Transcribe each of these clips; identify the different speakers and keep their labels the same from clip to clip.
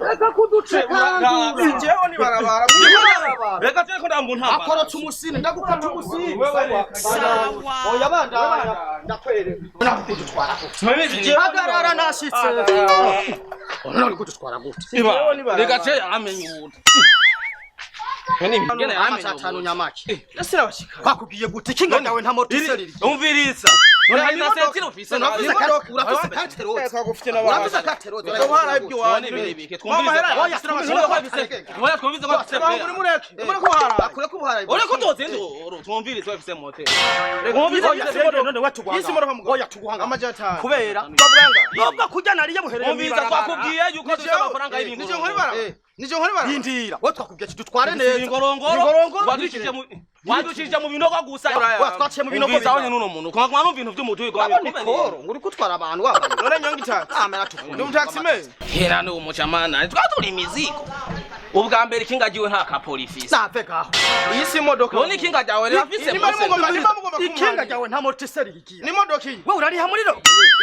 Speaker 1: Reka kuducekangura.
Speaker 2: Jewe ni barabara.
Speaker 3: Reka turi ko ndamuntu
Speaker 1: Akorotse umusini, ndagukata umusini.
Speaker 3: Wewe reka.
Speaker 1: Sawa. Oya, bandanya, ndakwereka nakudutwara gute. Hagarara, nashitse. None uri kudutwara gute?
Speaker 3: Reka ce amenye ubundi. Ngene amenye.
Speaker 1: Amatanu nyamaki.
Speaker 2: Ese nabashika.
Speaker 1: Twakubwiye gute? Ikinga ryawe nta motiseri.
Speaker 3: Umviriza. Nta sentire ufise.
Speaker 1: Urafise carte, urafise carte rose.
Speaker 2: Twagufite n'abantu.
Speaker 1: Urafise carte rose.
Speaker 2: Ubuhara iby'iwanyu.
Speaker 3: None bibike.
Speaker 2: Mama,
Speaker 3: Twumviriza.
Speaker 2: hera,
Speaker 1: Oya,
Speaker 3: Oya, twumvirize ko afise.
Speaker 2: Bangu ni mureke. Mureke ubuhara.
Speaker 1: Akure kubuhara.
Speaker 3: Uri kutoza induru, twumvirize ko afise moteri.
Speaker 2: Mwumvirize.
Speaker 1: None watuguhanga.
Speaker 2: Yisi imodoka mugabo.
Speaker 1: Oya, tuguhanga.
Speaker 2: Amajana 5.
Speaker 1: Kubera
Speaker 2: Twavuganga.
Speaker 1: nubwo kurya nariye buherere.
Speaker 3: Umviriza, twakubwiye yuko dufite amafaranga
Speaker 2: Nije nkora
Speaker 3: y'ibingorongoro.
Speaker 2: ibara. Nije nkora ibara.
Speaker 1: Rindira, wowe twakubwiye ati dutware neza.
Speaker 3: Ingorongoro.
Speaker 1: Ingorongoro.
Speaker 3: Wadushije mu binogo gusa.
Speaker 1: Wa twaciye mu binogo.
Speaker 3: Umviriza abonye n'uno muntu. Kwa numva ibintu by'umuduga.
Speaker 1: Urabona ikoro ngo uri kutwara abantu wambaye.
Speaker 2: None nyonga itatu.
Speaker 1: Amera tukunda.
Speaker 2: Ndi umutaxi man.
Speaker 3: Hera ni umucamana. Twatura imizigo. Ubwa mbere ikinga ryiwe nta kapolifisi.
Speaker 1: Nave gaho.
Speaker 2: Iyi si imodoka.
Speaker 3: None ikinga ryawe rirafise
Speaker 2: Nimba
Speaker 3: mose.
Speaker 2: mugomba, nimba mugomba
Speaker 1: Ikinga
Speaker 2: kumuhana.
Speaker 1: ryawe nta motiseri rigira.
Speaker 2: Ni imodoka iyi.
Speaker 1: Wewe urariha muri ro.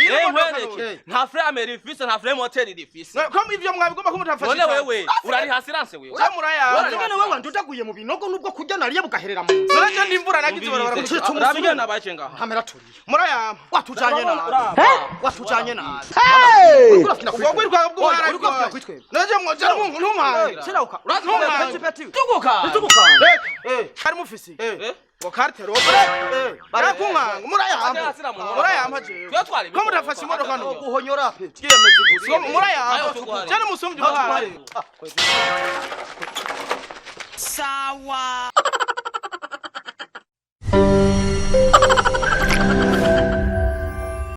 Speaker 2: Iyi ni
Speaker 3: Eh,
Speaker 2: imodoka
Speaker 3: nkwereke.
Speaker 2: none.
Speaker 3: Nta frame rifise, nta frame moteri rifise.
Speaker 2: None ko ivyo mwabigomba kumutafasha.
Speaker 3: None wewe urari hasi ranse wewe.
Speaker 2: Je muraya.
Speaker 1: None wewe wandudaguye mu binogo nubwo kurya nariye bugaherera mu nzu.
Speaker 2: None je ndi imvura nagize barabara.
Speaker 1: Ucitse umusuru.
Speaker 3: Urabigena abace ngaha.
Speaker 1: Ntamera turiye.
Speaker 2: Muraya.
Speaker 1: Watujanye nabi. Watujanye nabi.
Speaker 2: Ubwo kwirwa bw'ubuhara.
Speaker 1: Uriko urafina kwitwebwe.
Speaker 2: None je mwoje ntumpaye.
Speaker 1: Shirauka.
Speaker 2: Ntumpaye.
Speaker 1: Peti.
Speaker 3: Tuguka.
Speaker 1: Tuguka.
Speaker 2: Reka. Kari mufisi. Ngo carte rose. Barakunkanga murayampa. Murayampa jewe.
Speaker 3: Twe twari.
Speaker 2: Ko mutafashe imodoka none.
Speaker 1: Guhonyora peti.
Speaker 2: Twiyemeze gusa.
Speaker 3: Ayo
Speaker 2: Murayampa.
Speaker 3: tuguhare.
Speaker 2: Je n'umusumbyi ubuhara.
Speaker 4: Sawa.